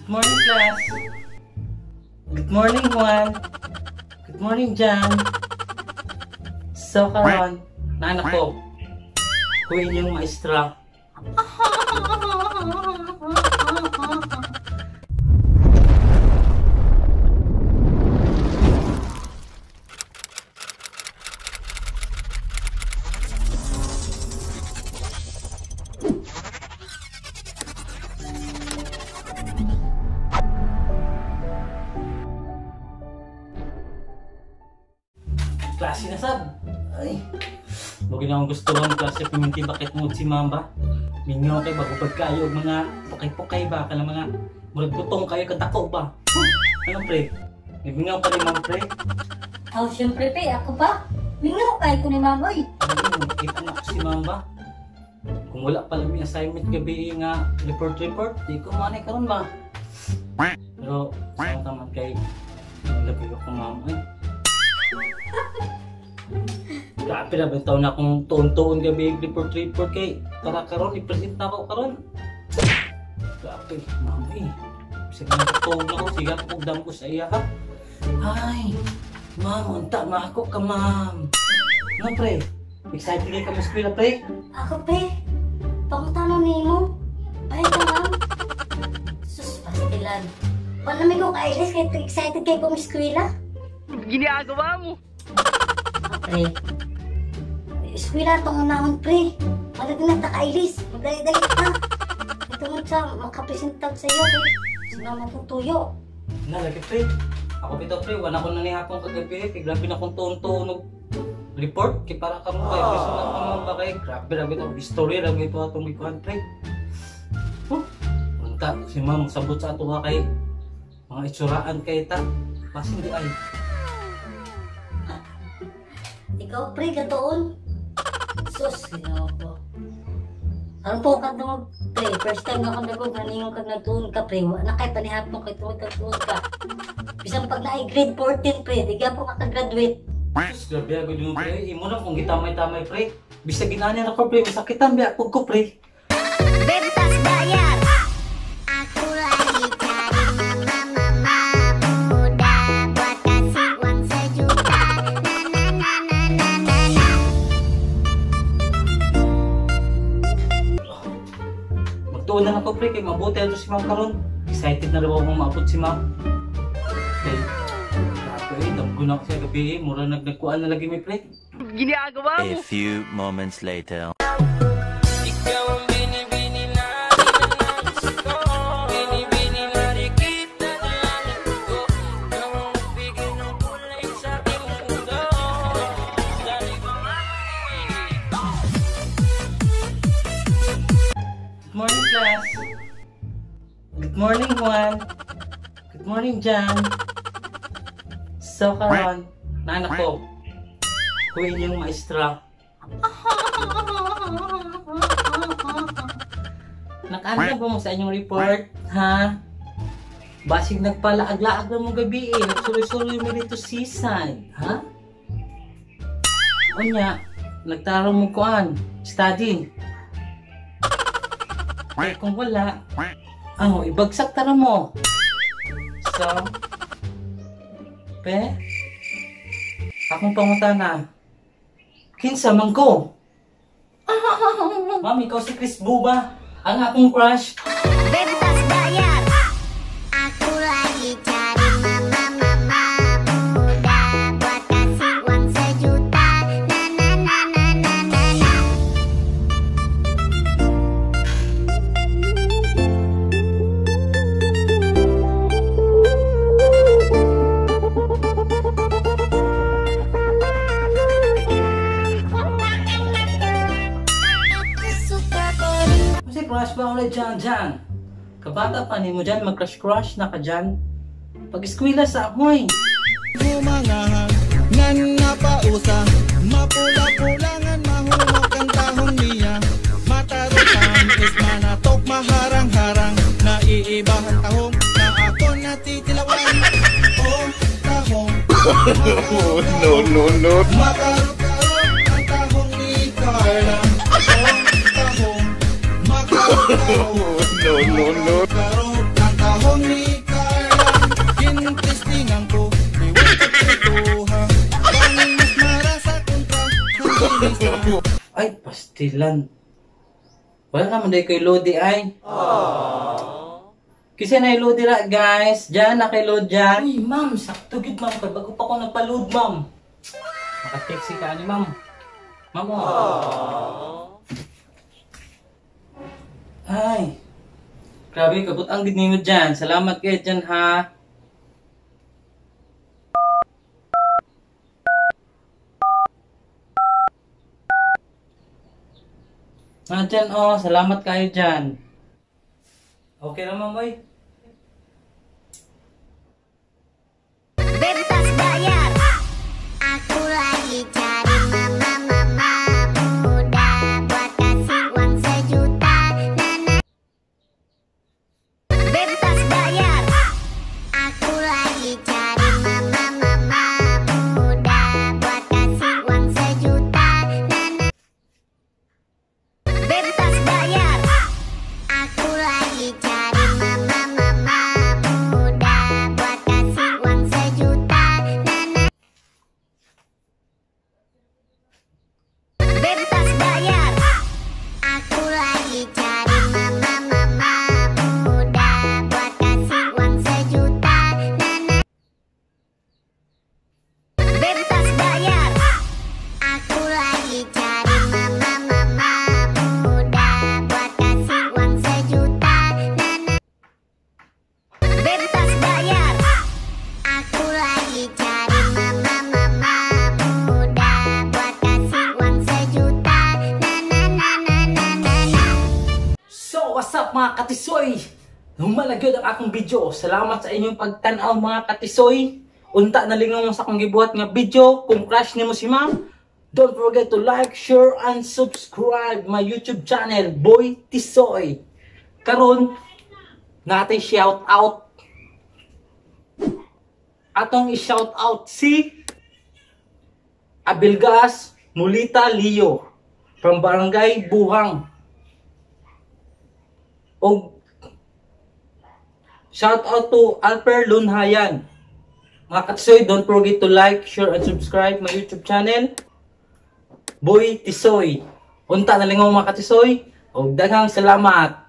Good morning, class. Good morning, Juan. Good morning, Jan. So, karon, naanak ko. Ko inyong maestra. Klase na sab. Ay. Wag na akong gusto ng klase piminti bakit mo si ma'am ba? Minyo kay bago pagkayo og mga pukay-pukay ba kana mga murag butong kayo kadako ba? Huh? Ano pre? Mingaw ka ni ma'am pre? Oh, siyempre pre, ako ba? Mingaw kay ko ni ma'am oy. Kita na ko si ma'am ba? Kung wala pa lang may assignment gabi nga report, di ko manay karon ba? Pero sa taman kay labi ko ma'am ay. Grabe na ba taon na akong tuon-tuon gabi report kay para karon i-present na ako karon. Grabe, ma'am eh. Sige na tuon ako, sige ako pugdam ko sa iya ha. Ay, ma'am, unta maako ka ma'am. Ano pre? Excited kay ka mo eskwela pre? Ako pre, pangutano nimo. Ay ka ma'am. Sus, pastilan. Wala may ko kailis kay excited kay ko mo eskwela. Ginagawa mo. Pre, eskwela itong unahon pre. Malag na takailis. Magdali-dali ka. Ito mo siya, makapresentag sa iyo. Pre. Sinama kong tuyo. Nalagi pre. Ako bitaw pre, wala ko na nihapon kagabi. Kay grabe na akong tuon-tuon og report. Kay para ka mo kay gusto na ka mo ba kay grabe ra bitaw history ra bitaw atong gikuan pre. Huh? Unta si ma'am sabot sa ato ha kay mga itsuraan kay ta. Basin di ay. Ikaw pre, gatoon. Sus, ginawa ko. Ano po ka dungog, pre? First time na akong dagog, naningon kag nagtuon ka, pre. Wala kay panihapon kay tungod kag tuon ka. Bisan pag naay grade 14, pre, di ka po makagraduate. Sus, grabe ako dun, pre. Imo na kung gitamay-tamay, pre. Bisag ginani na ko, pre. Masakitan, biya ko ko, pre. Bebas bayar. Aku lagi cari mama-mama muda buat kasih uang sejuta. Na na na na na na na. Magtuon na ako pre kay mabuti ato si ma'am karon. Excited na raw akong maabot si ma'am. Okay. Grabe, damgo na ako sa gabi eh. Mura nagnagkuan na lagi mi pre. Ginagawa A few moments later. Ikaw ang binibini na ninanais ko. Binibini nakikita na langit ko. Ikaw ang nagbigay ng kulay sa aking mundo. Sabi ko nga. Good morning, class. Good morning, Juan. Good morning, Jan. So, karon, naanak ko. Ko inyong maestra. Nakaano ba mo sa inyong report, ha? Basig nagpalaag-laag na mo gabi eh. Nagsuloy-suloy mo dito season, ha? Unya, nagtarong mo kuan, study. Eh, kung wala, ano, ibagsak tara mo. So, pe, akong pangutana, kinsa man ko? Ma'am, ikaw si Chris Buba, ang akong crush. Bebas bayar. Aku lagi cari mama-mama muda buat kasih uang sejuta. Na na na na na na na. Kasi crush ba ulit dyan, dyan? Kabata pa ni mo dyan, mag-crush-crush na ka dyan. Pag-eskwela sa amoy. Gumangahan, ngan napausa, mapula-pulangan, mahumok ang tahong niya. Matarutan, is manatok, maharang-harang, naiibahan tahong, na ako natitilawan. O tahong, No, no, no. makarot-karot ang tahong ni Carla. O tahong, makarot-karot, No, no, no. makarot ang tahong ni Ay, pastilan. Wala naman day kay Lodi ay. Kasi na load dira, guys. Diyan na kay load dyan. Uy, ma'am, sakto gid, ma'am, kay bago pa ko nagpa-load, ma'am. Maka-taxi ka ni ma'am. Ma'am, oh. Ay. Grabe, kabut ang gid nimo dyan. Salamat kayo dyan, ha. Ah, dyan, oh. Salamat kayo dyan. Okay na, ma'am, oy. Bebas bayar. Aku lagi cari mama mama muda buat kasih uang sejuta. Na na. Bebas bayar. Aku lagi cari mama mama muda buat kasih uang sejuta. Na na. Bebas bayar. Aku lagi cari mama mama muda buat kasih uang sejuta. Na na. Bebas bayar. Aku lagi cari mama mama muda buat kasih uang sejuta. Na na. Bebas bayar. Aku lagi cari mama mama muda buat kasih uang sejuta. Na na. Bebas bayar. Aku lagi cari mama mama muda buat kasih uang sejuta. Na na na na na na na. So, what's up, mga katisoy? Humalagyo ang akong video. Salamat sa inyong pagtanaw, mga katisoy. Unta na lingaw mo sa akong gibuhat nga video. Kung crush nimo si ma'am, don't forget to like, share, and subscribe my YouTube channel, Boy Tisoy. Karon, natin shout out. Atong i-shout out si Abilgas Mulita Leo from Barangay Buhang. Og shout out to Alper Lunhayan. Mga katisoy, don't forget to like, share, and subscribe my YouTube channel, Boy Tisoy. Unta na lingaw, mga katisoy. Og daghang salamat.